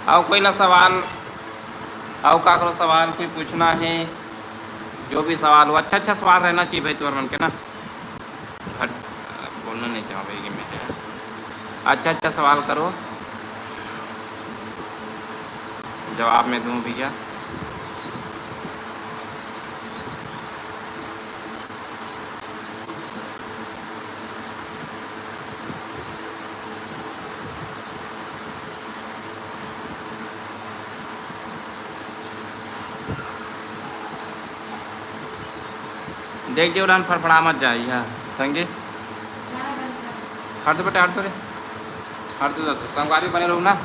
अउ कोई ला सवाल, अउ काकरो सवाल कोई पूछना है, जो भी सवाल हो, अच्छा अच्छा सवाल रहना चाहिए भाई, तुम्हारे मन के ना। हट, बोलना नहीं चाहो भाई कि मैं, अच्छा अच्छा सवाल करो, जवाब मैं दूँ भैया। देख जे उड़ान फड़फड़ा मत जाई, हाँ, संगे। हट तो बेटा, हट तो रे, हट तो जा तू, संगवारी बने रहू ना।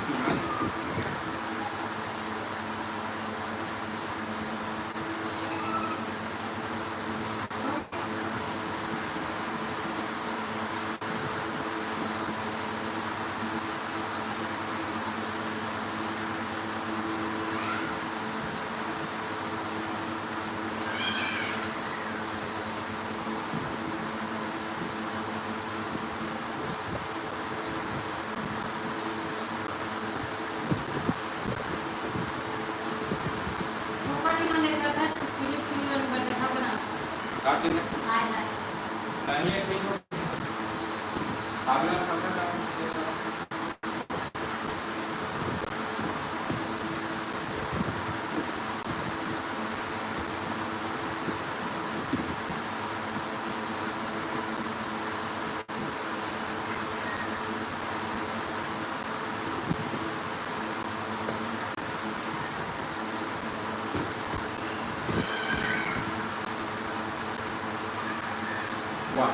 वाह।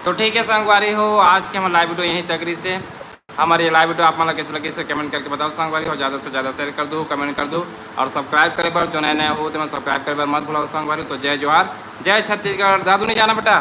तो ठीक है संगवारी हो, आज के हमर live video यहीं तक रहिस हे। हमर ये live video आप मन ला कैसे लगिस हे comment करके बताओ संगवारी हो। ज़्यादा से ज़्यादा share कर दो, comment कर दो और subscribe करे बर जो नए नए हो तेमन subscribe करे बर मत भुलाओ संगवारी। तो जय जोहार, जय छत्तीसगढ़। दादू नहीं जाना बेटा,